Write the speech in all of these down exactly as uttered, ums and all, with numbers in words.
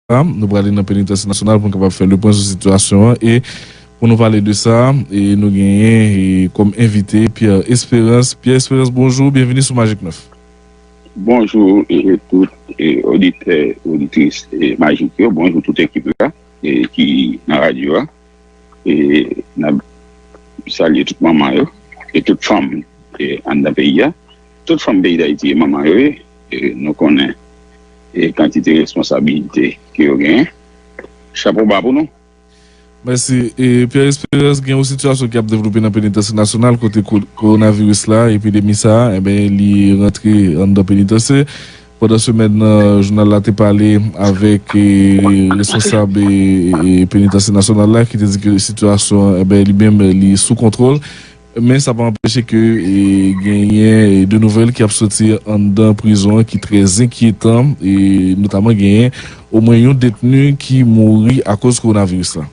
la, nou prale nan penitansye nasyonal pou n kapab fè le pwen sou sitiyasyon an. E pou nou pale de sa, e nou genyen e kòm envite Pierre Espérance. Pierre Espérance, bonjou, byenvini sou Magic neuf. Bonjou e tout e oditè, oditris e Magic yo. Bonjou tout ekip la e ki nan radyo a. E n ap salye tout manman yo e tout fanm e anndan peyi a. Tout fanm peyi Dayiti e manman yo ye. E nou konnen e kantite responsabilite ke yo genyen. Chapo ba pou nou. Mèsi. E Pierre Espérance, gen yon sitiyasyon ki ap devlope nan penitansye nasyonal kote ko- kowonaviris la, epidemi sa a, enben, li rantre anndan penitansye. Pandan semèn nan, jounal la te pale avèk e, responsab e, e, penitansye nasyonal la ki te di ke sitiyasyon an, enben, li menm li sou kontwòl. Men sa pa anpeche ke e, genyen e, de nouvèl ki ap soti anndan prizon an ki trè enkyetan, e notaman genyen omwen yon detni ki mouri akoz kowonaviris la.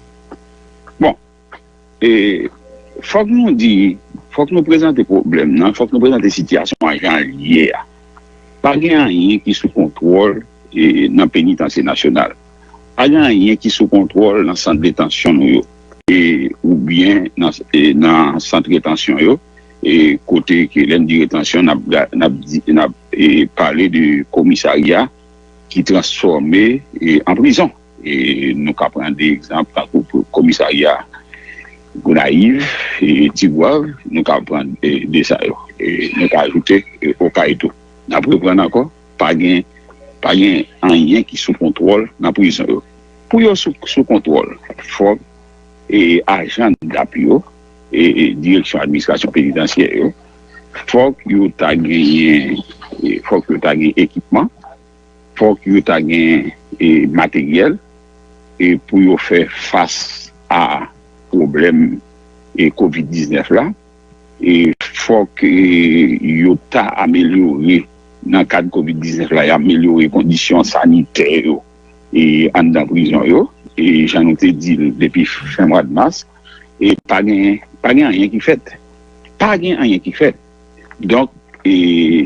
Bon, e, fòk nou di, fòk nou prezante pwoblèm nan, fòk nou prezante sitiyasyon an jan l ye a. Pa gen anyen ki sou kontwòl e, nan penitansye nasyonal. Pa gen anyen ki sou kontwòl nan sant detansyon nou yo e, oubyen nan, e, nan sant retansyon yo e, kote ke lè n di retansyon, n ap, ga- n ap, di, n ap e, pale de komisarya ki transfòme e, an prizon. E, nou ka pran de egzanp tankou komisarya Gonayiv e Tigwav, nou ka pran e, de sa yo. E, nou ka ajoute e, Okay tou. N ap reprann ankò, pa gen, pa gen anyen ki sou kontwòl nan prizon yo. Pou yo sou, sou kontwòl, fòk e, ajan dap yo, e, e, Direksyon Administrasyon Penitansyè yo, fòk yo ta genyen, e, fòk yo ta gen ekipman, fòk yo ta gen e, materyèl e, pou yo fè fas a pwoblèm e, kovid diznèf la. E, fòk e, yo ta amelyore nan kad kovid diznèf la, y amelyore kondisyon sanitè yo e, anndan prizon yo. E, jan nou te di l depi fen mwa mas, e, pa gen, pa gen anyen ki fèt. Pa gen anyen ki fèt. Donk, e,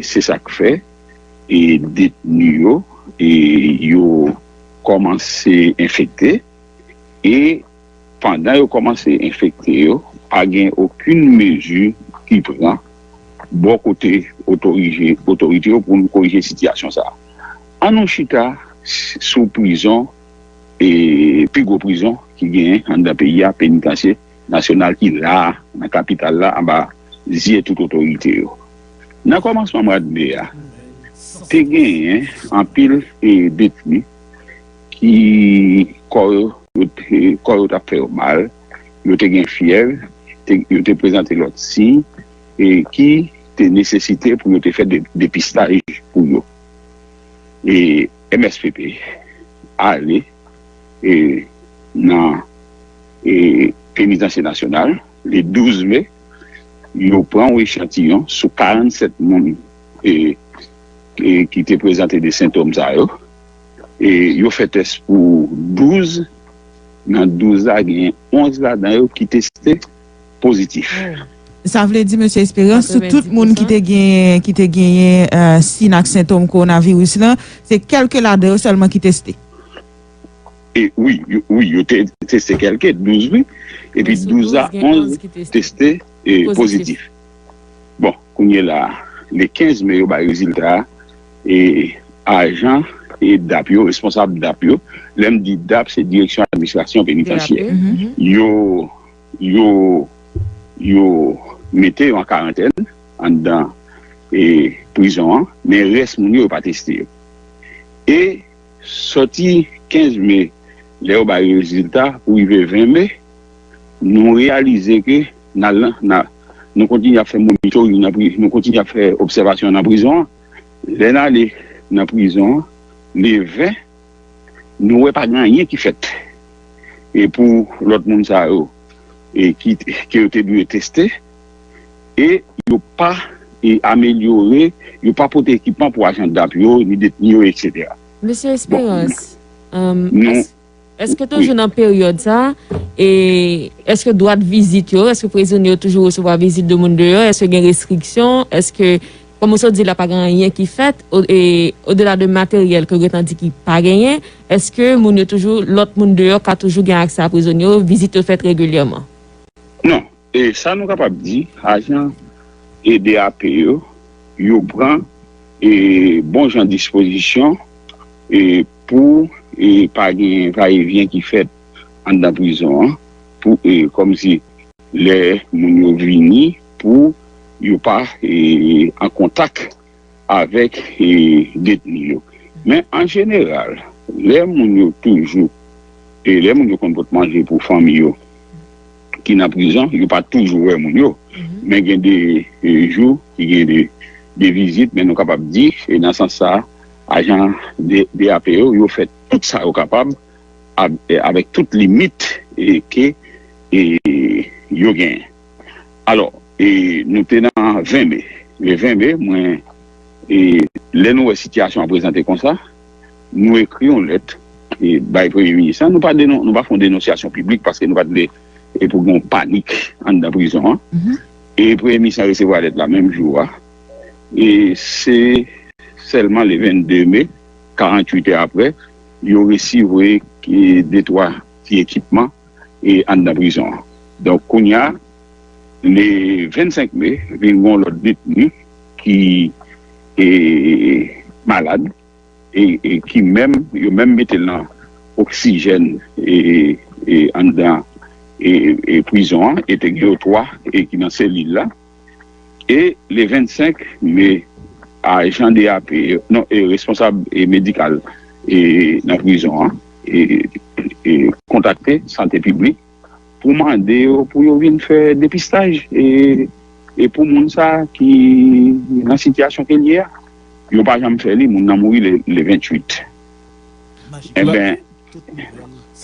se sa k fè e, detni yo e, yo kòmanse enfekte. E pandan yo kòmanse enfekte yo, pa gen okenn mezi ki pran bò kote otorije, otorite yo pou n korije sitiyasyon sa a. An nou chita s- sou prizon, e, pi gwo prizon ki genyen anndan peyi a, penitansye nasyonal ki la a, nan kapital la, anba zye tout otorite yo. Nan kòmansman mwa de a, te genyen anpil e, detni ki kò yo, yo te, kò yo t ap fè yo mal, yo te gen fyèv, te, yo te prezante lòt siy e, ki te nesesite pou yo te fè de, depistaj pou yo. E M S P P ale e, nan e, penitansye nasyonal, le douz me, yo pran yon echantiyon sou karannsèt moun e, e, ki te prezante de sentòm sa yo. E, yo fè tès pou douz, nan douz la, gen onz ladan yo ki teste pozitif. Sa vle di, mesye Esperans, sou tout moun ki te genyen, ki te genyen euh, siy ak sentòm kowonaviris lan, se kèlke ladan yo sèlman ki teste. E wi, yo, wi, yo te teste kèlke, douz wi, epi douz la, onz teste e, pozitif. Bon, kounye la, le kenz me yo bay rezilta a, e ajan e dap yo, responsab dap yo, lè m di dap, se Direksyon Administrasyon Penitansyè, yo, yo, yo mete yo an karantèn anndan e, prizon an, men rès moun yo, yo pa teste yo. E sòti kenz me, lè yo bay rezilta pou rive ven me, nou reyalize ke n al nan, nan, nou kontinye ap fè monitoring nan pri, nou kontinye ap fè obsèvasyon nan prizon an. Lè n ale nan prizon an, le ven, nou wè pa gen anyen ki fèt. E pou lòt moun sa yo, e ki, ke yo te dwe teste, e yo pa e amelyore, yo pa pote ekipman pou ajan dap yo, ni detni yo, etsetera. Mesye Esperans, um, èske toujou nan peryòd sa, e èske dwat vizit yo, èske prizonye yo toujou resevwa vizit de moun deyò, èske gen restriksyon, èske Kòm ou sot di la, pa gen anyen ki fèt, o- e odela de materyèl ke yo gentan di ki pa genyen, èske moun yo toujou, lòt moun deyò ka toujou gen aksè a prizon yo, vizit yo fèt regilyèman? Non, e sa nou kapab di, ajan e D A P yo, yo pran e bon jan dispozisyon e pou e pa gen vayevyen ki fèt anndan prizon an, pou e kòmsi lè moun yo vini, pou yo pa e an kontak avèk e detni yo. Men an jeneral, lè moun yo toujou e lè moun yo konn pot manje pou fanmi yo ki nan prizon, yo pa toujou wè moun yo. Men gen de e jou ki gen de de vizit, men nou kapab di e nan sans sa, ajan D A P yo, yo fè tout sa yo kapab avèk tout limit e ke e yo genyen. Alò, e nou te nan ven me. Le ven me, mwen, e lè nou wè sitiyasyon an prezante konsa, nou ekri yon lèt e bay premye minis la. Nou pa denon, nou pa fè yon denonsyasyon piblik paske nou pa t vle e pou gen yon panik anndan prizon an. E premye minis la resevwa lèt la menm jou a. E se sèlman le vennde me, karanntuit è apre, yo resivwe e de twa ti ekipman e anndan prizon an. Donk, kounye a, le vennsenk me, vin gen yon lòt detni ki e malad e, e ki menm, yo menm mete l nan oksijèn e, e anndan e, e prizon an, e te gen yo twa e ki nan selil la. E le vennsenk me, ajan D A P, non, e responsab e medikal e nan prizon an e, e kontakte sante piblik pou mande yo pou yo vin fè depistaj e, e pou moun sa ki nan sitiyasyon ke l ye a. Yo pa janm fè li, moun nan mouri le, le venntuit. Enben,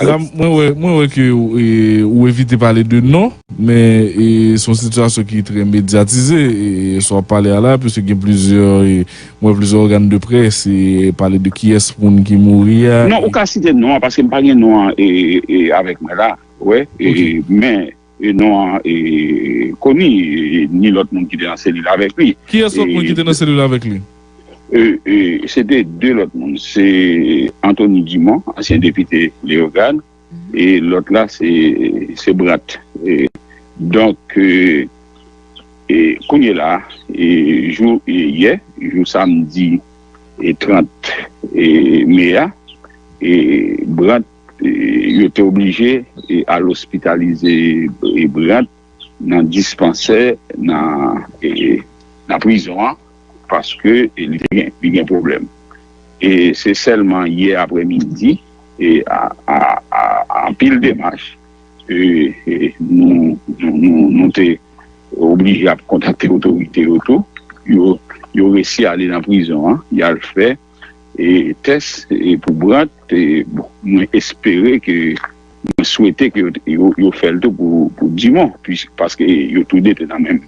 La, mwen wè, mwen wè ke e, ou evite pale de non, men e, se yon sitiyasyon ki trè medyatize, e, sa w ap pale a la, piske gen plizyè, e, mwen wè plizyè ògàn de près e pale de kiyès moun ki mouri a. Non, ou ka site non an, paske m pa gen non an e, e, avèk mwen la. Wè, e, men e non an e, koni, e, ni lòt moun ki te nan selil avèk li. Kiyès lòt moun ki te nan selil avèk li? E, e, se te de lòt moun. Se Anthony Dumont, ansyen depite Leyogàn, e lòt la se, se Brandt. E, donk, e, e, kounye la, e, jou e, yè, jou samdi e trant e, me a, e, Brandt, e, yo te oblije e, al ospitalize e, Brandt nan dispansè nan, e, nan prizon an, paske e, li te gen, li gen pwoblèm. E se sèlman yè aprèmidi, e a, a, a, a anpil demach, e, e, nou, nou, nou, nou te oblije ap kontakte otorite yo tou. Yo, yo resi ale nan prizon an, y al fè e, tès e, pou Brandt. E, bon, mwen espere ke, mwen swete ke yo, yo, yo fè l tou pou, pou Dumont, pis, paske yo toude te nan menm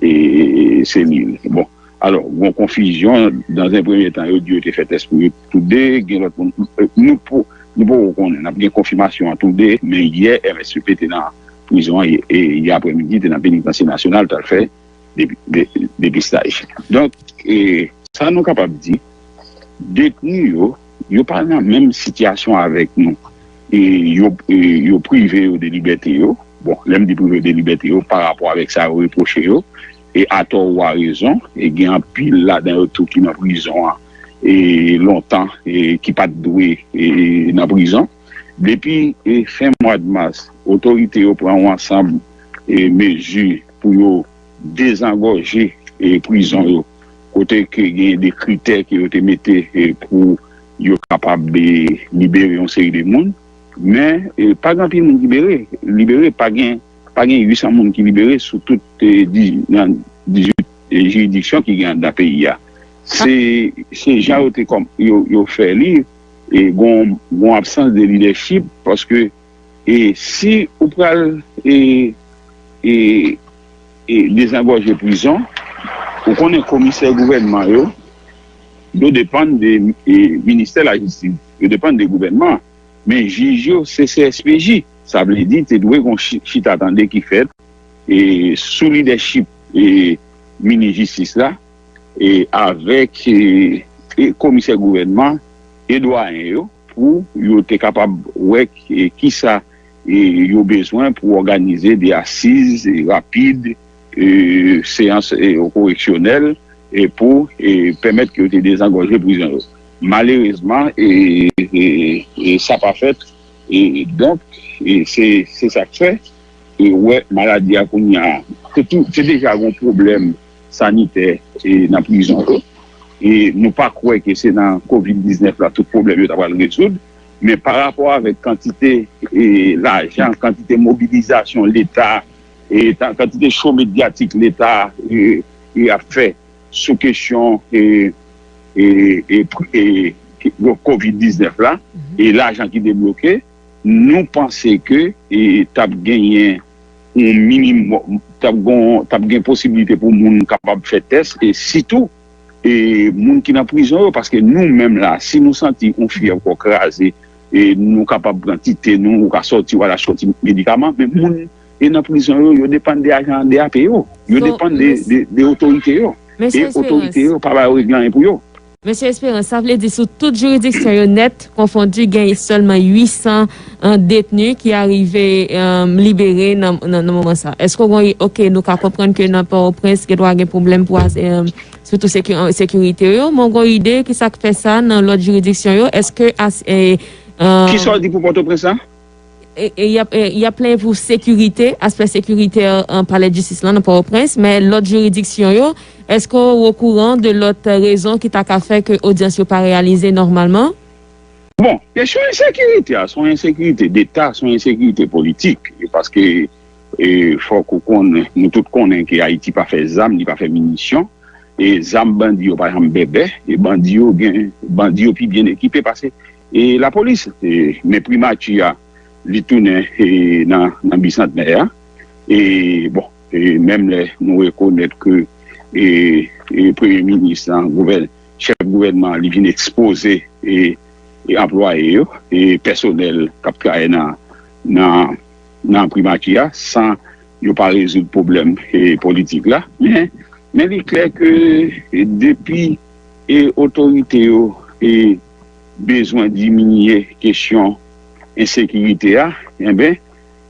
e, selil. Bon, alò, gon konfizyon, dans un premier temps, yo di yo te fè tès pou yo toude, gen lòt moun, nou pou, nou poko konnen, n ap gen konfimasyon an toude, men yè M S P P te nan prizon an, e, e, yè aprèmidi, te nan penitansye nasyonal, t al fè depi, de, depistaj. Donk, e, sa nou kapab di, detni yo, yo pa nan menm sitiyasyon avèk nou. E yo, e yo prive yo de libète yo. Bon, lè m di prive yo de libète yo, pa rapò avèk sa yo repwoche yo, e atò ou a rezon, e gen anpil ladan yo tou ki nan prizon an, e lontan, e ki pa t dwe e, nan prizon. Depi e, fen mwa mas, otorite yo pran yon ansanm e, mezi pou yo dezangòje e, prizon yo, kote ke gen de kritè ke yo te mete e, pou yo kapab e, libere yon seri de moun. Men e, pa gen anpil moun ki libere. Libere, pa gen, pa gen uit san moun ki libere sou tout e, di, nan dizuit e, jiridiksyon ki gen anndan peyi a. Se, se jan yo te kòm, yo, yo fè li, e gon, gon absans de lidèchip, paske e si ou pral e, e, e dezangòje prizon, ou konnen komisè gouvènman yo, yo depann de e, ministè lajistis, yo depann de gouvènman. Men jij yo, se C S P J. Sa vle di, te dwe gon chi- chita tande ki fèt e, sou lidèchip e, minis jistis la, e avèk e, e komisè gouvènman e dwayen yo pou yo te kapab wè e, kisa e, yo bezwen pou òganize de asiz e, rapid, e, seyans e, koreksyonèl e pou e, pèmèt ke yo te dezangòje prizon yo. Malerezman, e, e, e sa pa fèt. E donk, e se se sa k fè e wè maladi a kounye a. Se tou, se deja yon pwoblèm sanitè e nan prizon yo. E nou pa kwè ke se nan kovid diznèf la tout pwoblèm yo ta pral rezoud. Men pa rapò avèk kantite e lajan, kantite mobilizasyon Leta, e ta- kantite cho medyatik Leta e, e ap fè sou kesyon e, e, e, e, kovid diznèf la, e lajan ki debloke, nou panse ke e, t ap genyen yon minimòm, t ap gon, t ap gen posibilite pou moun kapab fè tès, e sitou e, moun ki nan prizon yo, paske nou menm la, si nou santi yon fyèv kò kraze, e nou kapab pran ti te nou, ou ka sòti, w al achte yon ti medikaman, men moun e nan prizon yo, yo depann de ajan D A P yo, yo depann de, de, de otorite yo, e otorite yo pa ba yo regle anyen pou yo. Mesye Esperance, sa vle di sou tout jiridiksyon yo nèt konfondi, gen sèlman uit san detni ki arive libere nan, nan, nan moman sa. Èske w gen, oke, nou ka konprann ke nan Pòtoprens, gen dwa gen pwoblèm pou, sitou sekirite yo, men w gen ide kisa k fè sa nan lòt jiridiksyon yo? Èske as, e, Kisa w di pou Pòtoprens la? e, e, y ap, e, y ap plenyen pou sekirite, aspè sekirite an palè jistis lan nan Pòtoprens, men lòt jiridiksyon yo, èske w okouran de lòt rezon ki ta ka fè ke odyans yo pa reyalize nòmalman? Bon, kesyon ensekirite a, se yon ensekirite deta, se yon ensekirite politik, paske e, fòk ou konnen, nou tout konnen ke Ayiti pa fè zam, li pa fè minisyon, e zam bandi yo pa janm bèbè, e bandi yo gen, bandi yo pi byen ekipe pase e lapolis. E, men primati a, li tounen e, nan, nan Bisantnè a. E, bon, e, menm lè nou rekonèt ke e, e, premye minis lan, gouvè, chèf gouvènman an, li vin ekspoze e, e anplwaye yo, e pèsonèl k ap travay nan, nan, nan primati a, san yo pa rezoud pwoblèm e, politik la. Men, men li klè ke e, depi e, otorite yo e, bezwen diminye kesyon ensekirite a, enben,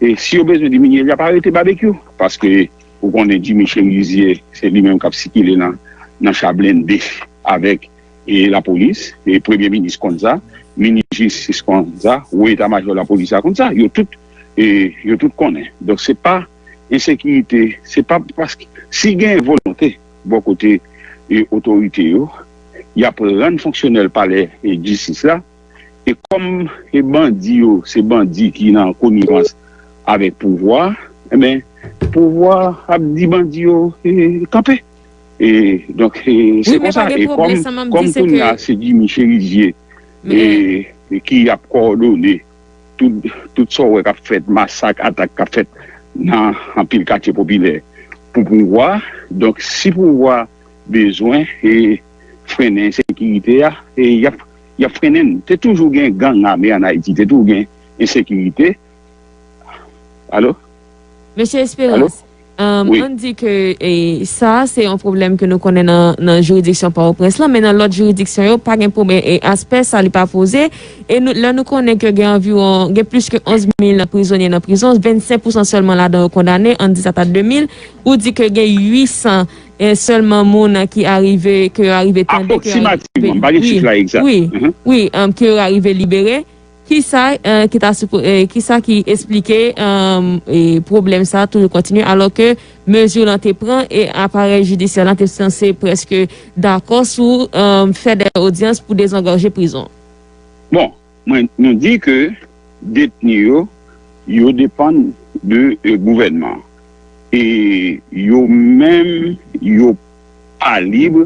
e, si yo bezwen diminye l, y ap arete babekyou. Paske ou konnen Jimmy Chérizier, se li menm k ap sikile nan, nan cha blende avèk e, lapolis, e premye minis konn sa, minis jistis konn sa, wo eta majò lapolis la konn sa, yo tout, e, yo tout konnen. Donk se pa ensekirite, se pa paske si gen volonte bò kote e, otorite yo, y ap rann fonksyonèl palè e, jistis la, e kòm e, bandi yo, se bandi ki nan konivans avèk pouvwa, enben, pouvwa ap di bandi yo e, kanpe. E, donk, e, se konsa. E kòm, kòm kounye a se Jimmy Chérizier e, ki ap kowòdone tout, tout sa w wè k ap fèt, masak, atak k ap fèt nan anpil katye popilè pou pouvwa. Donk, si pouvwa bezwen e, frennen ensekirite a, e, y ap, y ap frennen l. Te toujou gen gang ame ann Ayiti, te toujou gen ensekirite. Alo? Mesye Esperance, ann di ke e, sa a se yon pwoblèm ke nou konnen nan, nan jiridiksyon Pòtoprens lan, men nan lòt jiridiksyon yo, pa gen pwoblèm, e aspè sa li pa poze. E nou, lè nou konnen ke gen anviwon, gen plis ke onz mil prizonye nan prizon, vennsenk pousan sèlman ladan yo kondane, ann di sa ta de mil, ou di ke gen uit san e, sèlman moun ki arive, ke yo arive tande, ke yo arive, Apwoksimativman, m pa gen chif la egzak. Wi, wi, ke yo arive libere. Kisa ki ta sipo, kisa ki esplike pwoblèm sa a toujou kontinye alò ke mezi lan te pran e aparèy jidisyè lan te sanse prèske dakò sou fè dè odyans pou dezangòje prizon? Bon, mwen, nou di ke detni yo, yo depann de gouvènman. E yo menm, yo pa lib,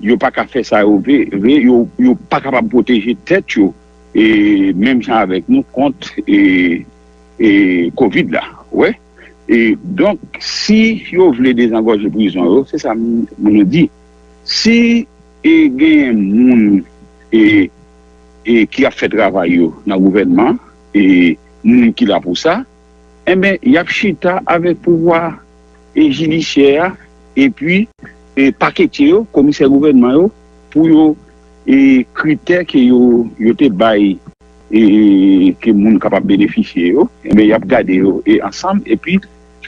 yo pa ka fè sa yo vle, yo, yo pa kapab pwoteje tèt yo, e menm jan avèk nou kont e, e kovid la. Ou wè? E donk, si yo vle dezangòje prizon yo, se sa m, m di. Si e genyen moun e, e ki ap fè travay yo nan gouvènman, e moun ki la pou sa, enben, y ap chita avèk pouvwa e jidisyè a, epi e, paketye yo, komisè gouvènman yo, pou yo, e, kritè ke yo, yo te bay, e, ke moun kapab benefisye yo, enben, y ap gade yo, e, ansanm, epi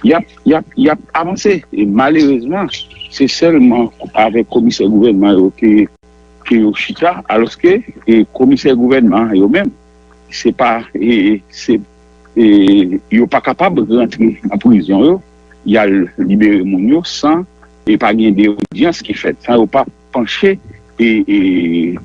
y ap, y ap, y ap avanse. E malerezman, se sèlman avèk komisè gouvènman yo ke, ke yo chita, alòske, e, komisè gouvènman yo menm, se pa, e, se, e, yo pa kapab rantre nan prizon yo, y al libere moun yo san, e, pa gen de odyans ki fèt, san yo pa panche, e, e,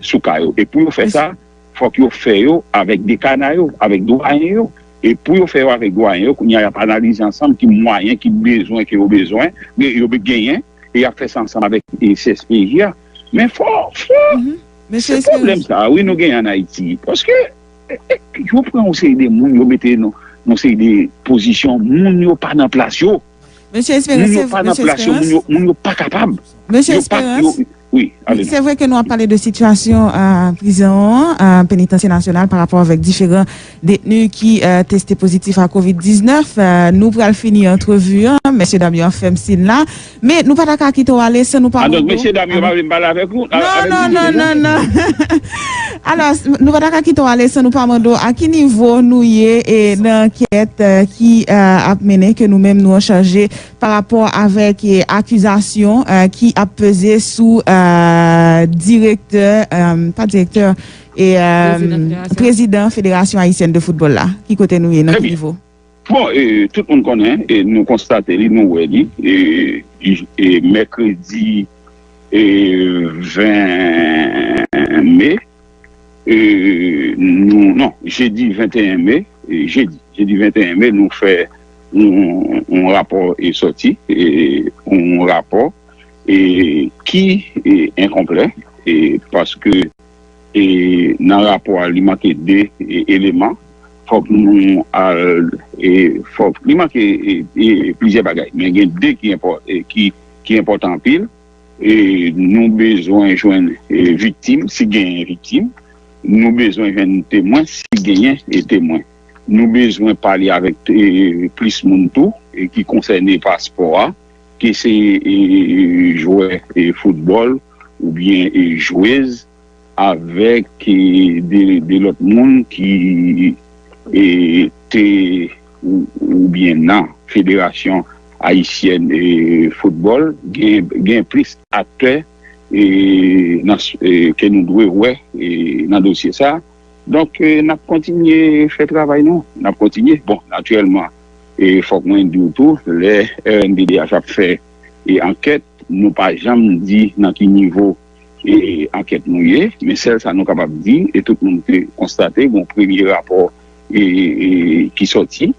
sou ka yo. E pou yo fè sa, fòk yo fè yo avèk dekana yo, avèk dwayen yo. E pou yo fè yo avèk dwayen yo, kounye a y ap analize ansanm ki mwayen, ki bezwen ke yo bezwen, yo, yo genyen, e y ap fè sa ansanm avèk, e, C S P J a. Men fò, fò, se pwoblèm sa a, wi, nou genyen ann Ayiti. Paske, e, e, yo pran yon seri de moun, yo mete nan yon seri de pozisyon, moun yo pa nan plas yo. Mesye Esperans, moun yo pa nan plas yo, moun yo, moun yo pa kapab. Mesye Esperans, wi, se vre ke nou ap pale de sitiyasyon, euh, prizon an, euh, penitansye nasyonal pa rapò avèk diferan detni ki, euh, teste pozitif a kovid diznèf. Euh, nou pral fini antrevi an, mesye dam yo ap fè m siy la. Men nou pa ta ka kite w ale san nou pa mande w. Mesye dam yo pa vle m pale avèk ou? Non, non, non, non, non. Alò, nou pa ta ka kite w ale san nou pa mande w a ki nivo nou ye, e, nan ankèt, euh, ki, euh, ap mennen, ke nou menm nou an chaje pa rapò avèk, e, akizasyon, euh, ki ap peze sou, euh, direktè, euh, pa direktè, e, euh, prezidan Federasyon Ayisyèn de Foutbòl la. Ki kote nou ye, nan ki nivo? Bon, e, tout moun konnen, e, nou konstate li, nou wè li, e, e, mèkredi, e, ven me, e, nou, non, jedi venteyen me, e, jedi, jedi venteyen me, nou fè yon, yon rapò e sòti, e, yon rapò, e, ki, e, enkonplè, e, paske, e, nan rapò a, li manke de, e, eleman. Fòk nou al, e, fòk, li manke, e, e, plizyè bagay, men gen de ki enpò-, e, ki, ki enpòtan anpil. E, nou bezwen jwenn, e, viktim, si genyen viktim. Nou bezwen jwenn temwen, si genyen, e, temwen. Nou bezwen pale avèk, e, plis moun tou, e, ki konsène pa spò a, ke se, e, jwè, e, foutbòl oubyen, e, jwez, avèk, e, de, de lòt moun ki, e, te ou, oubyen nan Federasyon Ayisyèn, e, Foutbòl, gen, gen plis aktè, e, nan s-, e, ke nou dwe wè, e, nan dosye sa. Donk, e, n ap kontinye fè travay nou. N ap kontinye. Bon, natirèlman, e, fòk mwen di w tou, lè R N D D H ap fè, e, ankèt, nou pa janm di nan ki nivo, e, ankèt nou ye, men sèl sa nou kapab di, e tout moun te konstate, gen yon premye rapò, e, e, ki sòti.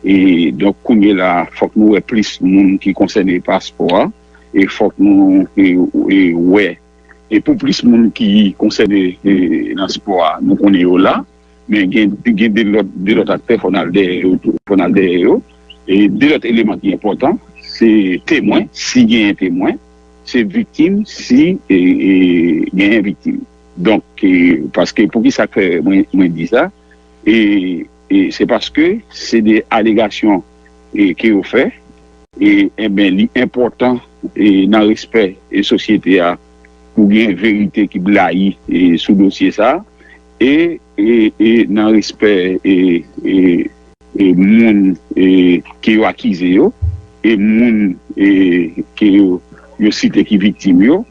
E donk, kounye la, fòk nou wè plis moun ki konsène pa spò a, e fòk nou, e, e, wè. E pou plis moun ki konsène, e, nan spò a, nou konnen yo la, men gen, gen de lòt, de lòt aktè, fò n al dèyè yo tou, fò n al dèyè yo. E de lòt eleman ki enpòtan, se temwen, si genyen temwen, se viktim, si, e, e, genyen viktim. Donk, e, paske poukisa k fè mwen, mwen di sa? E, e se paske se de alegasyon, e, ke yo fè, e, enben, li enpòtan, e, nan respè, e, sosyete a, pou gen verite ki blayi, e, sou dosye sa, e, e, e nan respè, e, e, e moun, e, ke yo akize yo, e moun, e, ke yo, yo site ki viktim yo.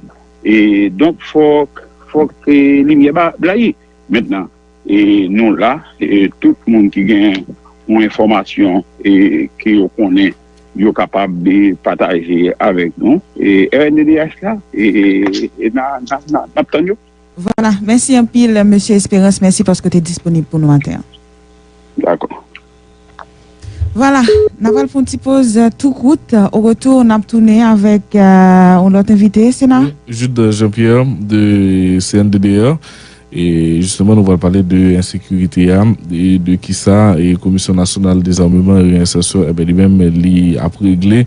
E donk, fòk, fòk, e, limyè ba, blayi. Mentnan, e, nou la, e, tout moun ki gen yon enfòmasyon, e, ke yo konnen, yo kapab, e, pataje avèk nou. E R N D D H la, e, e, e n a, n a, n a, n ap tann yo. Vwala, mèsi anpil, mesye Esperans, mèsi paske w te disponib pou nou maten an. Dakò. Vwala, n a pral pran yon ti poz, euh, tou kout. O retou, n ap tounen avèk, euh, yon lòt envite, Sena. Wi, Jude Jean-Pierre de C N D D R. E jisteman, nou pral pale de ensekirite a, e de kisa, e Komisyon Nasyonal Dezameman e Reyensèsyon, enben, li menm, li ap regle,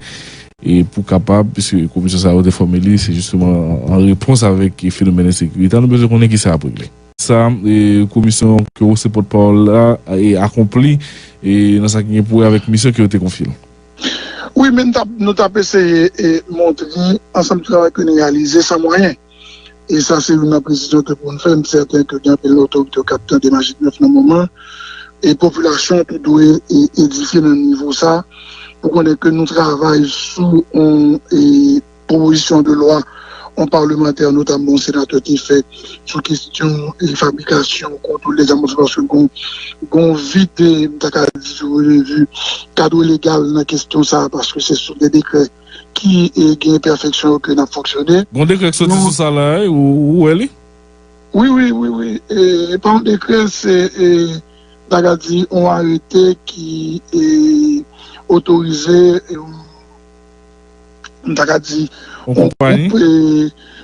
e pou kapab, piske komisyon sa yo te fòme li, se jisteman an repons avèk fenomèn ensekirite a, nou bezwen konnen kisa ap regle. Sa, e, komisyon ke w se pòtpawòl la, e, akonpli, e, nan sa ki gen pou wè avèk misyon ke yo te konfye l. Wi, men nou t ap, nou t ap eseye e montre ansanm travay ke nou reyalize san mwayen. E sa se youn nan presizyon ke pou n fè. M sèten ke gen anpil nan otorite yo k ap tande Majik nèf nan moman. E popilasyon tou dwe e, edifye nan nivo sa pou konnen ke nou travay sou yon e, pwopozisyon de lwa yon palmantè, notamman yon senatè te fè sou kesyon e, fabrikasyon, kontwòl dèzam, paske gon, gon vid, m ta ka di, sou pwen de vi kadre legal nan kesyon sa, paske se sou de dekrè ki e, gen enpèfeksyon yo ke n ap fonksyone. Gon dekrè k soti sou sa la, wi, ou, ou wè li? Wi, wi, wi, wi. E, e pa yon dekrè, se, e, m ta ka di, yon arete ki e, otorize e, yon, m ta ka di, yon gwoup e,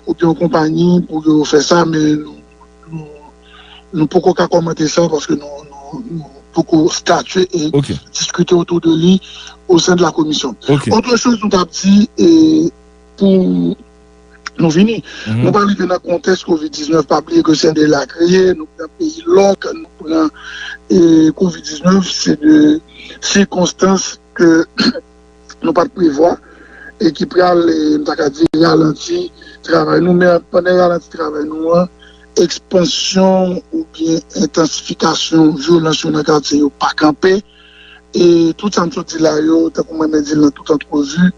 oubyen yon konpayi pou yo fè sa, men nou, nou, nou poko ka kòmante sa paske nou, nou, nou poko statye e diskite otou de li o sen de la komisyon. Otre choz nou t ap di, e, pou nou vini, nou pa rive nan kontèks kovid diznèf, pa bliye ke se de la kreye, nou pran peyi lòk, nou pran e, kovid diznèf, se de sikonstans ke nou pa t prevwa e ki pral, e, m ta ka di, ralanti travay nou. Men pandan ralanti travay nou an, ekspansyon oubyen entansifikasyon vyolans yo nan katye yo pa kanpe. E tout sa m sot di la yo, tankou mwen menm di l nan tout antrevi,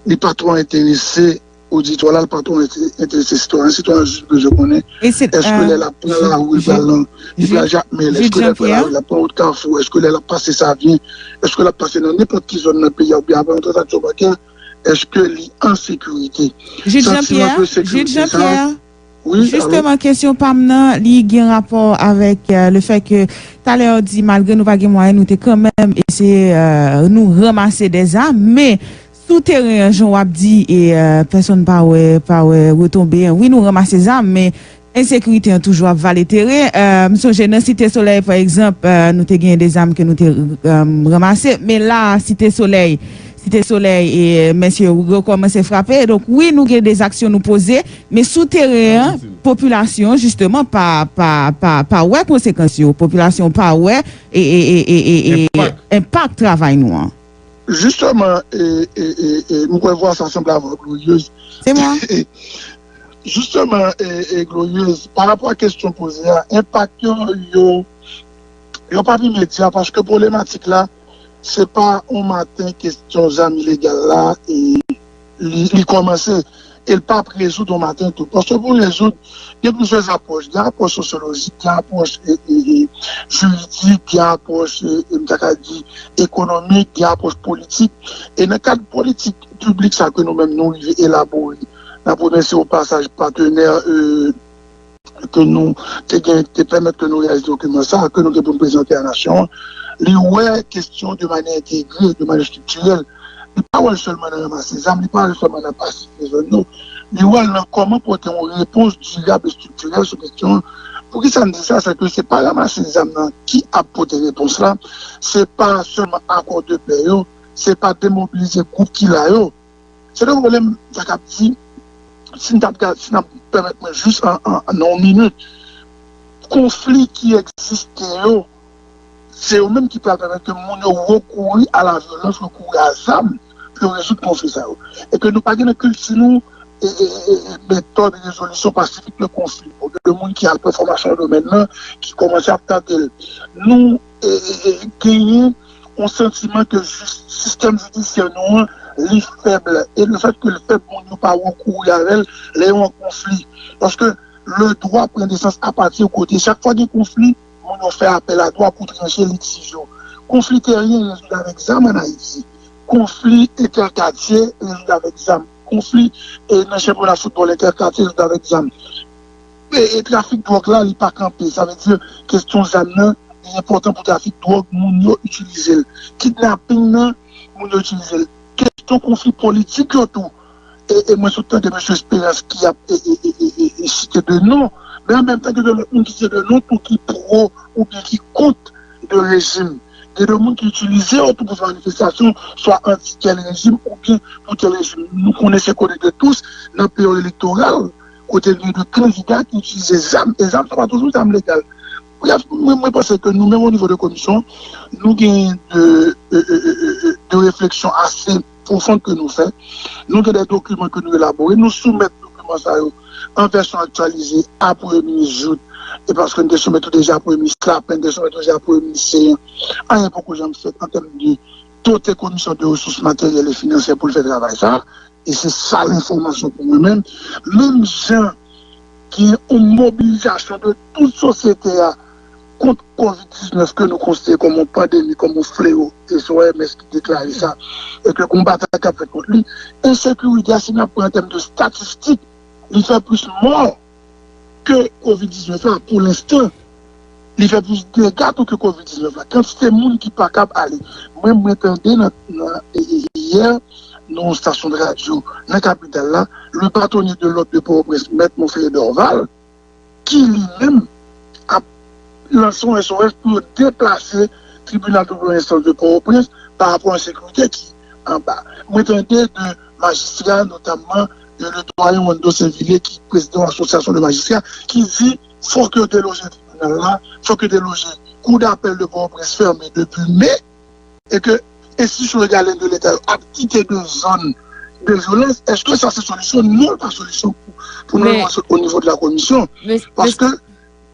li pa twò enterese oditwa la, li pa twò ente- enterese sitwayen. Sitwayen jis bezwen konnen èske lè l ap pran lari, li pral nan, li pral Jakmèl, èske lè l ap pran lari, l ap pran wout Kafou, èske lè l ap pase Savyen, èske l ap pase nan nenpòt ki zòn nan peyi a, oubyen ap pran tranzaksyon bankè, èske li an sekirite? Santiman ke sekirite sa a, wi, alo? Jisteman, kesyon pa m nan, li gen rapò avèk e, le fè ke talè w di, malgre nou pa gen mwayen, nou te kanmenm eseye e, nou ranmase de zam, men sou teren an, jan w ap di, e e, pèsonn pa wè, pa wè retonbe an. Wi, nou ranmase zam, men ensekirite an toujou ap vale teren. E, m sonje nan Site Solèy, pa egzanp, e, nou te gen de zam ke nou te e, ranmase, men la a, Site Solèy, Site Solèy, e mesye yo rekòmanse frape. Donk, wi, nou gen de zaksyon nou poze, men sou teren an, popilasyon, jisteman, pa, pa, pa, pa wè konsekans yo. Popilasyon pa wè e, e, e, e, e, e enpak travay nou an. Jisteman, e, e, e, e, m kwè vwa sa sanble avè w, Glorieuse. Se mwen. Jisteman, e, e, Glorieuse, pa rapò a kesyon poze a, enpak yo, yo, yo p ap imedya, paske pwoblematik la, se pa yon maten kesyon zam ilegal la, e, li, li kòmanse. E l p ap rezoud yon maten tou. Paske pou rezoud, gen plizyè apwòch. Gen apwòch sosyolojik, gen apwòch e, e, e, jiridik, gen apwòch, e, e, m ta ka di, ekonomik, gen apwòch politik. E nan kad politik piblik sa ke nou menm nou rive elabore, n ap remèsye o pasaj patnè e, ke nou te gen, te pèmèt ke nou reyalize dokiman sa, ke nou gen pou n prezante a nasyon an, li wè kesyon de manyè entegre, de manyè estriktirèl. Li pa wè l sèlman nan ranmase zam, li pa wè l sèlman nan pasifye zòn yo. Li wè l nan kòman pote yon repons dirab e estriktirèl sou kesyon an. Poukisa m di sa? Se ke se pa ranmase zam nan ki ap pote repons la, se pa sèlman akò de pè yo, se pa demobilize gwoup ki la yo. Se de pwoblèm, sa k ap di, si n t ap gad, si n ap pèmèt mwen jis an, an, an yon minit, konfli ki egziste yo, se yo menm ki pral pèmèt ke moun yo rekouri a la vyolans, rekouri a zam pou yo rezoud konfli sa yo. E ke nou pa gen nan kilti nou e, e, e, e metòd rezolisyon pasifik de konfli. Gen de moun ki al pran fòmasyon nan domèn nan, ki kòmanse ap tante l. Nou e, e, e, genyen yon santiman ke jis, sistèm jidisyè nou an, li fèb. E le fèt ke l fèb, moun yo pa rekouri avè l lè yo an konfli. Paske le dwa pran nesans apati kote chak fwa gen konfli, moun yo fè apèl a dwa pou tranche litij yo. Konfli teryen rezoud avèk zam ann Ayiti. Konfli entèkatye rezoud avèk zam. Konfli e, nan chanpyona foutbòl entèkatye rezoud avèk zam. E, e trafik dwòg la, li pa kanpe. Sa vle di, kesyon zam nan, li enpòtan pou trafik dwòg, moun yo itilize l. Kidnaping nan, moun yo itilize l. Kesyon konfli politik yo tou. E, e mwen sot tande mesye Esperans ki ap e, e, e, e, e, e site de non. Men an menm tan, gen de lòt moun ki site de non tou ki pwo oubyen ki kont de rejim. Gen de moun ki itilize yo tou pou fè manifestasyon, swa anti tèl rejim oubyen pou tèl rejim. Nou konnen se kone de tous nan peryòd elektoral, kote gen de kandida ki itilize zam, e zam sa pa toujou zam legal. Brèf, mwen, mwen panse ke nou menm o nivo de komisyon, nou gen de, de, de, de, de refleksyon ase pwofon ke nou fè. Nou gen de dokiman ke nou elabore. Nou soumèt dokiman sa yo an vèsyon aktyalize a Premye Minis Jouthe. E paske nou te soumèt yo deja a Premye Minis Lapin, nou te soumèt yo deja a Premye Minis Céant. Anyen poko janm fèt an tèm de dote Komisyon de Resous Materyèl e Finansyè pou l fè travay sa. E se sa lenfòmasyon pou mwen menm. Menm jan gen yon mobilizasyon de tout sosyete a kont kovid diznèf ke nou konsidere kòm yon pandemi, kòm yon fleo, e se O M S ki deklare sa, e ke gon batay k ap fèt kont li. Ensekirite a, si n ap pran an tèm de estatistik, li fè plis mò ke kovid diznèf la, pou lenstan, li fè plis dega tou ke kovid diznèf la. Kantite moun ki pa kab ale. Mwen, mwen tande nan, nan, e, e, yè, nan yon stasyon de radyo nan kapital la, le patonye de lòd de Pòtoprens, Mèt Monferrier Dorval, ki li menm ap lanse yon S O S pou yo deplase tribinal de premyè enstans de Pòtoprens pa rapò a ensekirite ki anba. Mwen tande de majistra, notamman, e, le doyen Wando Sainvilliers, ki prezidan asosyasyon de majistra, ki di fòk yo deloje tribinal la, fòk yo deloje kou dapèl de Pòtoprens fèmen depi me, e ke enstitisyon regalyen de Leta yo ap kite de zòn de vyolans, èske sa se solisyon? Non, li pa solisyon pou, pou nou Men, relanse o nivo de la komisyon. Mes- Paske,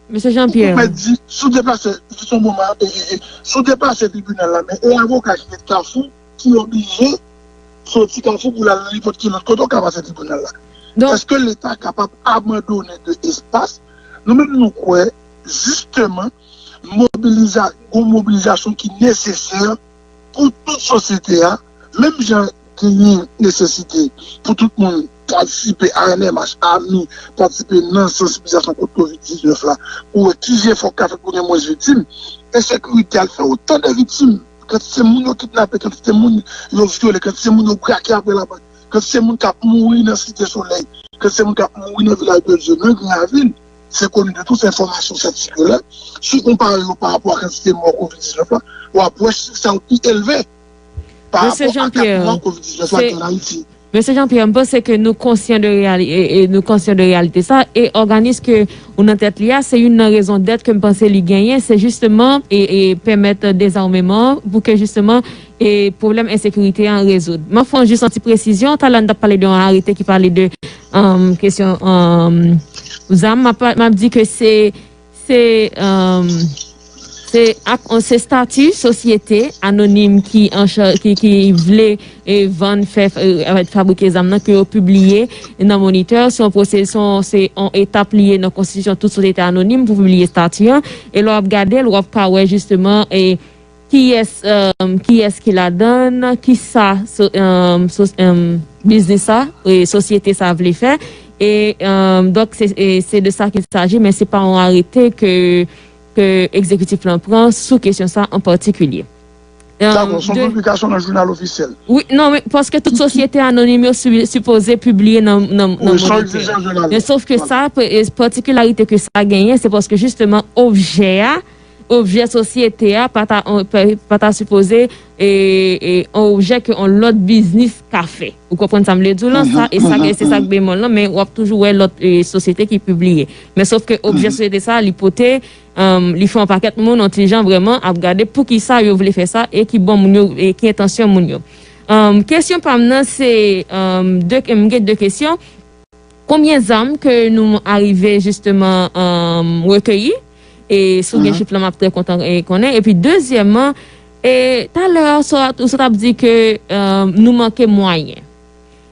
Mesye Jean Pierre. Mwen di, si w deplase, jis yon moman, e, e, e, si w deplase tribinal la, men e avoka ki te Kafou, ki oblije soti Kafou pou l al nenpòt ki lòt kote w ka pase tribinal la. Donk, èske Leta kapab abandone de espas? Nou menm, nou kwè, jisteman, mobiliza, gon mobilizasyon ki nesesè pou tout sosyete a, menm jan genyen nesesite pou tout moun patisipe a N M H, a mi, patisipe nan sansibilizasyon kont kovid diznèf la, pou wè ki jefò k ka fèt pou gen mwens viktim. Ensekirite a fè otan de viktim. Kantite moun yo kidnape, kantite moun yo vyole, kantite moun yo brake apre labank, kantite moun k ap mouri nan Site Solèy, kantite moun k ap mouri nan Vilaj de Dye, nan Gran Ravin, se koni de tout, se enfòmasyon sa sikile. Si w konpare yo pa rapò a kantite mò kovid diznèf la, w ap wè chif sa yo pi elve pa Mesye rapò a kat Jean-Pierre, mò kovid diznèf la se gen an Ayiti. Mesye Jean-Pierre, m panse ke nou konsyan de reyali-, e, e nou konsyan de reyalite sa, e òganis ke ou nan tèt li a, se youn nan rezon dèt ke m panse li genyen, se jisteman, e, e pèmèt dezawmeman pou ke jisteman, e pwoblèm ensekirite an rezoud. M ap fè jis yon ti presizyon, talè n t ap pale de yon arete ki pale de, um, kesyon, um, zam, m ap, m ap di ke se, se, um, se ak, se stati sosyete anonim ki an cha-, ki, ki vle, e, vann, fè, e, fabrike zam nan ke yo pibliye nan Moniteur. Se yon pwose-, se yon, se yon etap li ye nan konstitisyon tout sosyete anonim pou pibliye stati an. E lè w ap gade l, w ap ka wè jisteman, e, kiyès, um, kiyès ki ladan l, kisa so-, um, so-, um, biznis sa, e, sosyete sa vle fè. E, um, donk, se, e, se de sa qu'il s'agit, men se pa yon arete ke, ke egzekitif lan pran sou kesyon sa an patikilye. Um, Dakò, se yon de piblikasyon nan jounal ofisyèl. Wi, non, men paske tout sosyete anonim yo si-, sipoze pibliye nan, nan, nan Wi, se yon Moniteur. Egzijans jounal. Men sof ke Vwala. Sa, pe-, e, patikilarite ke sa genyen, se paske jisteman objè a, objè sosyete a pa ta, pa, pa ta sipoze, e, e, yon objè ke yon lòt biznis ka fè. Ou konprann sa m vle di w lan, sa, e sa, mhm, se sa k bemòl lan, men w ap toujou wè lòt, e, sosyete ki pibliye. Men sof ke objè, mhm, sosyete sa, li pote, um, li fè yon pakèt moun yon ti jan vrèman ap gade poukisa yo vle fè sa e ki bon moun yo, e ki entansyon moun yo. Um, kesyon pa m nan, se, um, de, m gen de kesyon. Konbyen zam ke nou arive jisteman, um, rekeyi? E si w gen, mhm, chif lan, m ap trè kontan, e, konnen. Epi dezyèmman, e, talè a, ou sot, ou sot ap di ke, um, nou manke mwayen.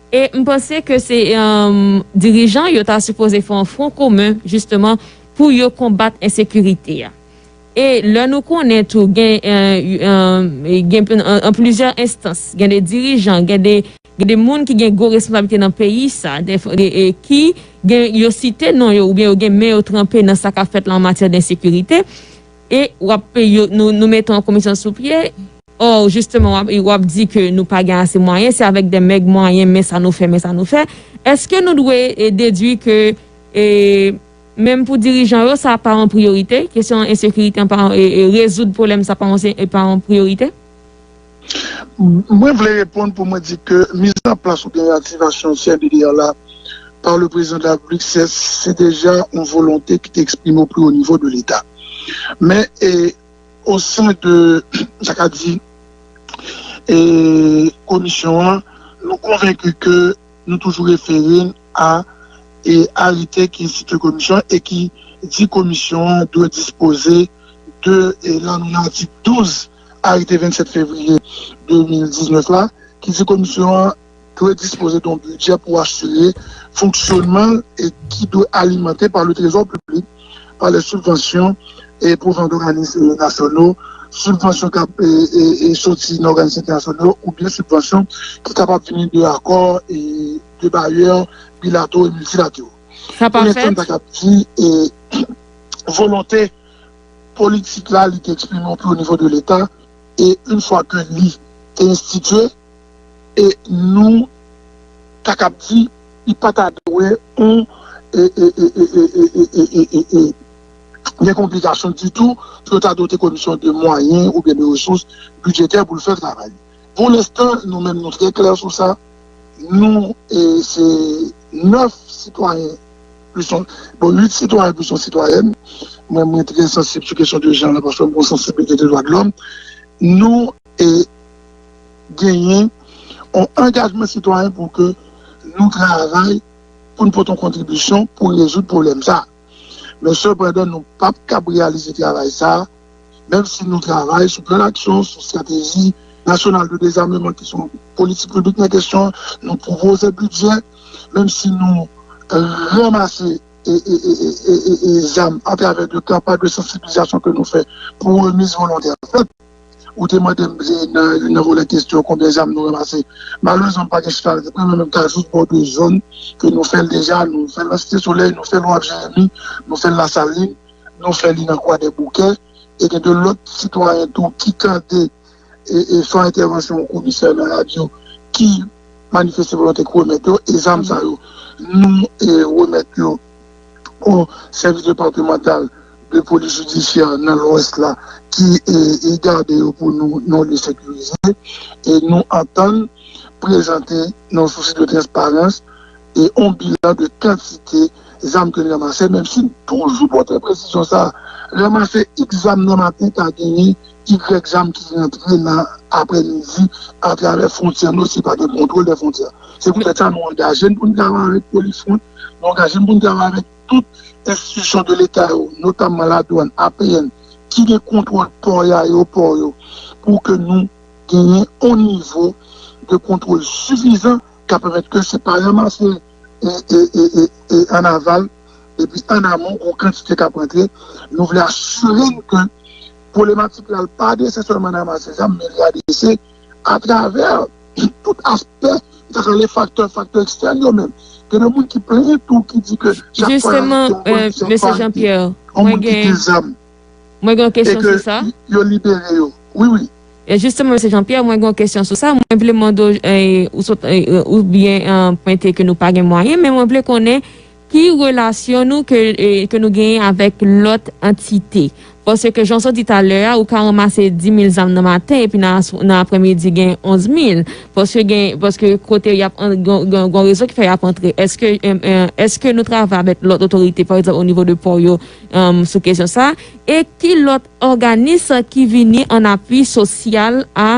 E m panse ke se, um, dirijan yo ta sipoze fè yon fwon komen, jisteman, pou yo konbat ensekirite a. E lè nou konnen tou, gen, e, e, gen an, an plizyè enstans, gen de dirijan, gen de, gen de moun ki gen gwo responsablite nan peyi sa, de, de, e ki gen, yo site non yo, oubyen yo gen men yo tranpe nan sa k ap fèt la an matyè de ensekirite, e w ap, yo, nou, nou mete yon komisyon sou pye, ò, jisteman, w ap, w ap di ke nou pa gen ase mwayen, se avèk de mèg mwayen, men sa nou fè, men sa nou fè. Èske nou dwe, e, dedui ke, e, menm pou dirijan yo, sa pa yon priyorite? Kesyon ensekirite an pa, e, e, rezoud pwoblèm sa pa yon, se, e, pa yon priyorite? Mwen vle reponn pou mwen di ke mizanplas oubyen reaktivasyon C N D D R la pa le prezidan de la Repiblik, se, se deja yon volonte ki te eksprime o pli wo nivo de Leta. Men, e, o sen de, sa ka di, e, komisyon an, nou konvenki ke nou toujou refere n a, e, arete ki enstitye komisyon e ki di komisyon an dwe dispoze de, e, lan nou nan atik douz arete vennsèt fevriye de mil diznèf la, ki di komisyon an dwe dispoze de yon bidjè pou asire fonksyònman l e ki dwe alimante pa le trezò piblik, pa les subventions e pwovenant d'organismes nationaux, sibvansyon k ap e, e, e soti nan òganis entènasyonal oubyen sibvansyon ki kapab vini de akò e de bayè bilatero e miltilatero. Sa pa Pou lenstan, fèt? M ta kab di e, volonte politik la, li te eksprime anpil o nivo de Leta, e yon fwa ke li te enstitye, e nou ta kab di, li pa ta dwe yon e, e, e, e, e, e, e, e, e, e, gen konplikasyon ditou pou yo ta dote komisyon de mwayen oubyen de resous bidjetè pou l fè travay li. Pou lenstan, nou menm, nou trè klè sou sa. Nou, e, se nèf sitwayen plis yon, bon, uit sitwayen plis yon sitwayèn. Mwen, mwen trè sansib sou kesyon de jan la, paske mwen gen yon sansiblite de dwa de lòm. Nou, e, genyen yon angajman sitwayen pou ke nou travay, pou n pote yon kontribisyon pou rezoud pwoblèm sa a. Men sepandan, nou p ap kab reyalize travay sa a, menm si nou travay sou plan d'aksyon, sou estrateji nasyonal de dezamman, ki se yon politik piblik nan kesyon, nou pwopoze bidjè, menm si nou ranmase e, e, e, e, e, e, e zam atravè de kanpay de sansibilizasyon ke nou fè pou remiz volontè fèt. Ou te mande m, e, nan, nan volè kesyon konbyen zam nou ranmase. Malerezman, m pa gen chif la nan tèt mwen, men m ka jis ba w de zòn ke nou fè l deja, nou fè l nan Site Solèy, nou fè l Waf Jeremi, nou fè l Lasalin, nou fè li nan Kwadèboukè, e gen de lòt sitwayen tou ki tande e, e fè entèvansyon yon komisè nan radyo ki manifeste volonte ki remèt yo, e zam sa yo, nou e, remèt yo o sèvis depatmantal de polis jidisyè nan Lwès la ki e, e gade yo pou nou nan lye sekirize. E nou antann prezante nan sousi de transparans e yon bilan de kantite zam ke n ranmase, menm si n toujou pote presizyon sa a. Ranmase iks zam nan maten ka genyen igrèk zam ki rantre nan aprèmidi atravè fwontyè nou si pa gen kontwòl de fwontyè. Se poutèt sa nou angaje n pou n travay avèk Polis Front, nou angaje n pou n travay avèk tout enstitisyon de Leta yo, notamman ladwàn, A P N, ki gen kontwòl pò yo, ayewopò yo, pou ke nou genyen yon nivo de kontwòl sifizan ka pèmèt ke se pa ranmase e, e, e, e, e an aval, epi an amon, yon kantite k ap rantre. Nou vle asire n ke pwoblematik la, l pa adrese sèlman nan ranmase zam, men li adrese atravè tout aspè, sa k rele faktè, faktè ekstèn yo menm. Gen de moun ki plenyen tou, ki di ke chak fwa y arete yon polisye, yon moun ki gen zam, Mwen gen yon kesyon sou sa. Yo libere yo. Wi, wi. E jisteman, mesye Jean Pierre, mwen gen yon kesyon sou sa. Mwen vle mande w, e, ou sot, e, oubyen, e, pwente ke nou pa gen mwayen, men mwen vle konnen ki relasyon nou ke, e, ke nou genyen avèk lòt antite. Paske jan w sot di talè a, ou ka ranmase dis mil zam nan maten, epi nan, nan aprèmidi gen onz mil. Paske gen, paske kote y ap, gen, gen, gen rezo ki fè y ap antre. Èske, e, e, èske nou travay avèk lòt otorite, pa egzanp, o nivo de pò yo, um, sou kesyon sa? E ki lòt òganis ki vini an apui sosyal a,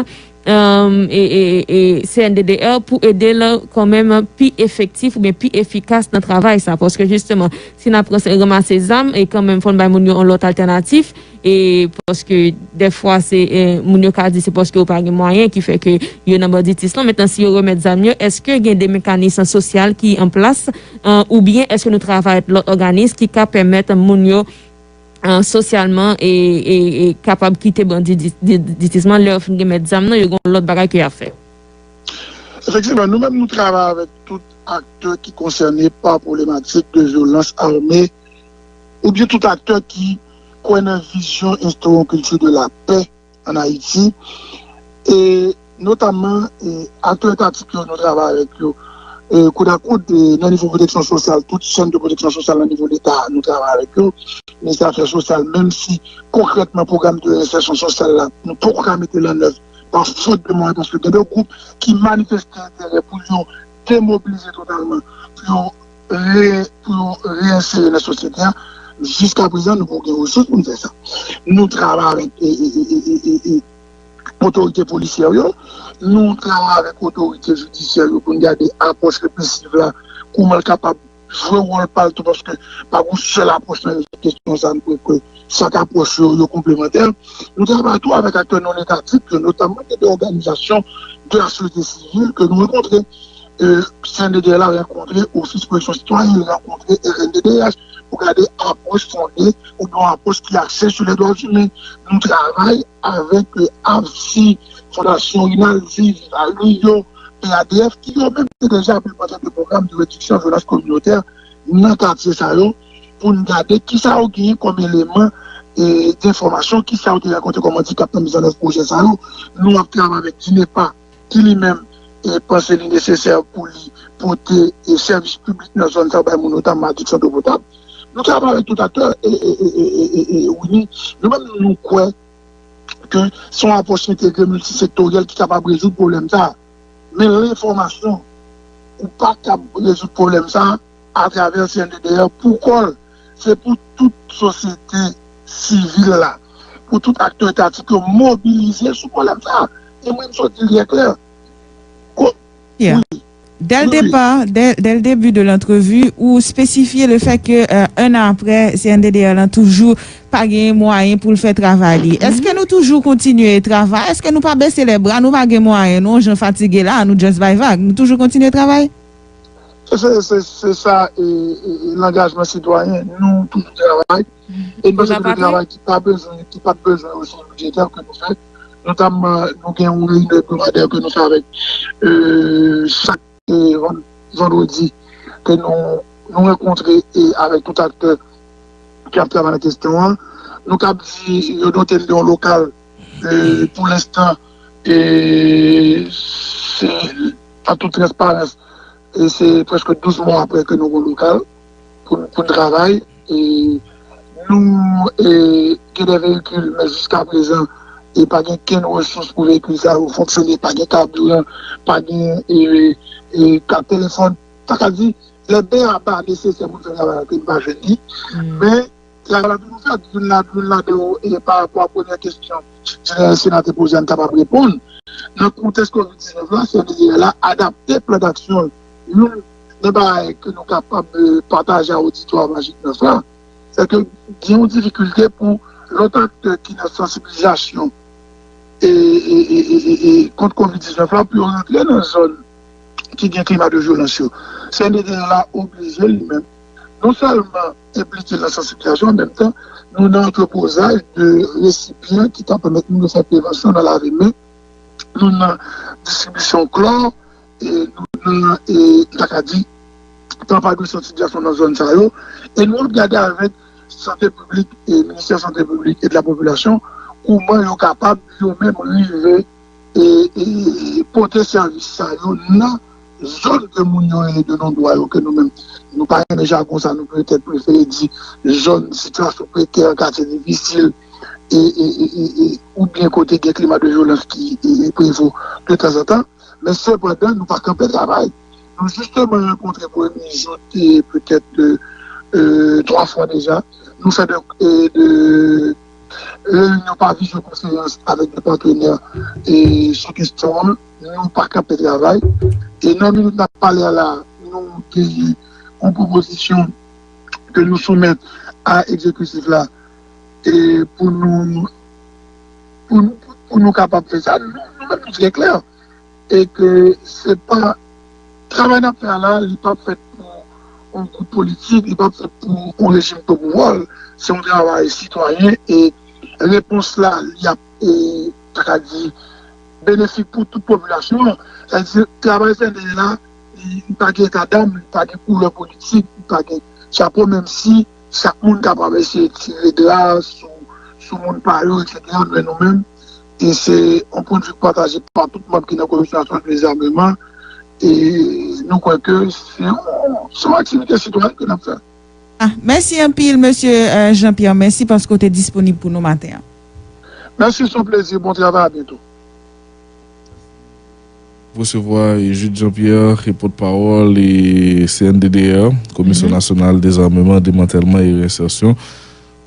um, e, e, e C N D D R pou ede l kanmenm pi efektif oubyen pi efikas nan travay sa? Paske jisteman, si n ap ranse-, ranmase zam, e kanmenm fò n bay moun yo yon lòt altènatif, e paske dèfwa se, e, moun yo ka di se paske yo pa gen mwayen ki fè ke yo nan banditis lan. Mentnan, si yo remèt zam yo, èske gen de mekanis sosyal ki an plas, e, oubyen èske nou travay avèk lòt òganis ki ka pèmèt moun yo e, sosyalman e, e, e kapab kite bandi di-, di-, ditisman lè yo fin gen mèt zam nan, yo gen lòt bagay ke y ap fè. Efektivman, nou menm nou travay avèk tout aktè ki konsène pa pwoblematik de vyolans ame oubyen tout aktè ki kwè nan vizyon enstore yon kilti de lapè an Ayiti, e notamman, e, aktè etatik yo nou travay avèk yo, e, koudakoude, e, nan nivo pwoteksyon sosyal, tout chèn de pwoteksyon sosyal nan nivo Leta, nou travay avèk yo, Ministè Afè Sosyal, menm si konkrètman pwogram de rensèsyon sosyal la, nou poko ka mete l an èv pa fot de mwayen, paske gen de gwoup ki manifeste enterè pou yo demobilize totalman, pou yo re-, pou yo reyensere nan sosyete a. Jiskaprezan, nou poko gen resous pou n fè sa. Nou travay avèk, e, e, otorite polisyè yo, nou travay avèk otorite jidisyè yo pou n gade apwòch represiv la, kòman l kapab jwe wòl pa l tou, paske pa gen yon sèl apwòch nan kesyon sa, nou kwè ke chak apwòch yo, yo konplemantè. Nou travay tou avèk aktè non etatik yo, notamman gen de òganizasyon de la sosyete sivil ke nou rankontre. E, C N D D L la rankontre Ofis Pwoteksyon Sitwayèn, li rankontre R N D D H pou gade apwòch fonde oubyen yon apwòch ki akse sou lè dwa imen. Nou travay avèk, e, AVSI, Fondasyon Rinaldi, Viva Rio, P A D F, ki yo menm te deja enplimante de pwogram de rediksyon vyolans kominotè nan katye sa yo, pou n gade kisa yo genyen kòm eleman, e, denfòmasyon, kisa yo te rankontre kòm andikap nan mizannèv pwojè sa yo. Nou ap travay avèk DINEPA, ki li menm, e, panse li nesesè pou li pote, e, sèvis piblik nan zòn sa yo bay moun yo, notamman adiksyon dlo potab. Nou travay avèk tout aktè, e, e, e, e, e, e, Winnie, nou menm nou kwè ke se yon apwòch entegre miltisektoryèl ki kapab rezoud pwoblèm sa a. Men lenfòmasyon ou pa kab rezoud pwoblèm sa a atravè C N D D L pou kò l. Se pou tout sosyete sivil la, pou tout aktè etatik yo mobilize sou pwoblèm sa a. E mwen, m sot di l trè klè. Ko- Yeah. Wi. Dès le Wi, wi. départ, dès, dès le début de l'entrevue, ou spesifye le fait que, euh, un an après, C N D D L lan toujou pa gen mwayen pou l fè travay li. Èske nou toujou kontinye travay? Èske nou pa bese lè bra? Nou pa gen mwayen, non, jan fatige la, nou just bay vag. Nou toujou kontinye travay? Se, se, se, se sa, e, e, e, langajman sitwayen. Nou toujou travay. E nou panse ke de travay ki pa bezwen, ki pa t bezwen resous bidjetè ke nou fè. Notamman, nou gen yon reyinyon ebdomadè ke nou fè avèk, e, chak, e, vann-, vandredi ke nou, nou rankontre, e, avèk tout aktè ki ap travay nan kesyon an. Nou kab di yo dote n de yon lokal, e, pou lenstan, e, se, an tout transparans, e se prèske douz mwa apre ke nou gen lokal pou, pou n travay. E nou, e, gen de veyikil, men jiska prezan, e pa gen kenn resous pou veyikil sa yo fonksyone, pa gen kabiran, pa gen, e, e, kat telefòn. Sa ka di, lè de a pa nesesè pou n fè travay la, ke n pa jwenn li. Men, travay la toujou fèt, youn la, youn ladan yo, e pa rapò a premyè kesyon, jeneral Sena te poze a, n kapab reponn. Nan kontèks kovid diznèf la, C N D D L la adapte plan daksyon l. Youn nan bagay ke nou kapab, e, pataje a oditwa Magik nèf la, se ke gen yon difikilte pou lòt aktè ki nan sansibilizasyon e, e, e, e, e, e, kont kovid diznèf la pou yo rantre nan zòn ki gen klima de vyolans yo. C N D D L la oblije li menm non sèlman enplike l nan sansibilizasyon, an menm tan, nou nan antrepozaj de resipyan ki ka pèmèt nou de fè prevansyon nan lave men, nou nan distribisyon klò, e nou nan, e, m ta ka di, pran pa de sansibilizasyon nan zòn sa yo, e nou ap gade avèk sante piblik, e Ministè Sante Piblik e de la Popilasyon, kòman yo kapab, yo menm, rive, e, e pote sèvis sa yo nan zòn ke moun yo rele de non dwa yo, ke nou menm, nou pa renmen jagon sa, nou petèt prefere di zòn sitiyasyon prekè, katye difisil, e, e, e, e, e, oubyen kote gen klima de vyolans ki, e, e, prevo de tanzantan. Men sepandan, nou pa kanpe travay. Nou jisteman rankontre premye jou, te petèt, e, e, twa fwa deja. Nou fè de, e, de reyinyon pa vizyokonferans avèk de patnè, e, sou kesyon an. Nou pa kanpe travay. E nan minit n ap pale a la, nou genyen yon pwopozisyon ke nou soumèt a egzekitif la, e pou nou, pou, pou nou kapab fè sa, nou, nou menm nou trè klè. E ke se pa, travay n ap fè a la, li p ap fèt pou yon gwoup politik, li p ap fèt pou yon rejim k o pouvwa. Se yon travay sitwayen e repons la, li ap, e, ta ka di, benefik pou tout popilasyon an. Sa di, travay C N D D L la, li, li pa gen eta dam, li pa gen koulè politik, li pa gen chapo, menm si chak moun kapab eseye tire dra sou, sou moun pa yo, etsetera. Men nou menm, e se yon pwennvi pataje pa tout manm ki nan Komisyon Nasyonal de Dezameman, e nou kwè ke se yon, se yon aktivite sitwayèn ke n ap fè. Ah, mèsi anpil, mesye, euh, Jean Pierre. Mèsi paske w te disponib pou nou maten an. Mèsi, se yon plezi. Bon travay, a byento. Resevwa Jude Jean Pierre, e pòtpawòl e C N D D R, Komisyon Nasyonal Dezameman, Demantèlman e Reyensèsyon.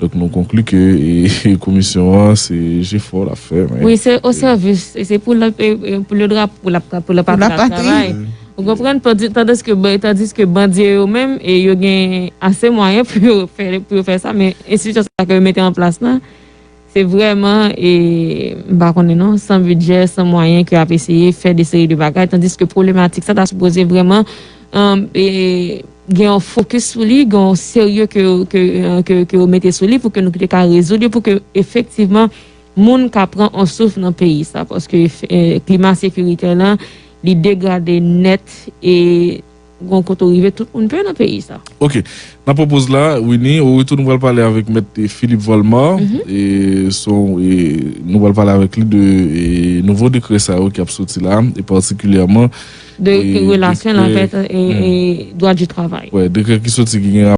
Donk, nou konkli ke e, e, komisyon an, se jefò l ap fè. Men, Wi, se o sèvis, e se pou le, e, e, pou le drapo, pou la, pou la patri ap travay. Ou konprann? Tandiske, tandiske bandi yo menm, e yo gen ase mwayen pou yo fè, pou yo fè sa, men enstitisyon sa ke yo mete an plas la, se vrèman, e, m pa konnen non, san bidjè, san mwayen ke ap eseye fè de seri de bagay, tandiske pwoblematik sa ta sipoze vrèman, e, gen yon fokis sou li, gen yon serye ke, ke, ke, ke yo mete sou li pou ke nou te ka rezoud yo, pou ke efektivman moun ka pran yon souf nan peyi sa, paske e, klima sekiritè la, li degrade nèt e gon kote w rive, tout moun pè nan peyi sa. Ok. Nan pwopoz la, Winnie, o retou nou pral pale avèk mèt Philippe Volmar. E son, e, nou pral pale avèk li de e, nouvo dekrè sa yo ki ap soti la, e patikilyèman de relasyon avèk e, e, dwa di travay. Wè, dekrè ki soti ki gen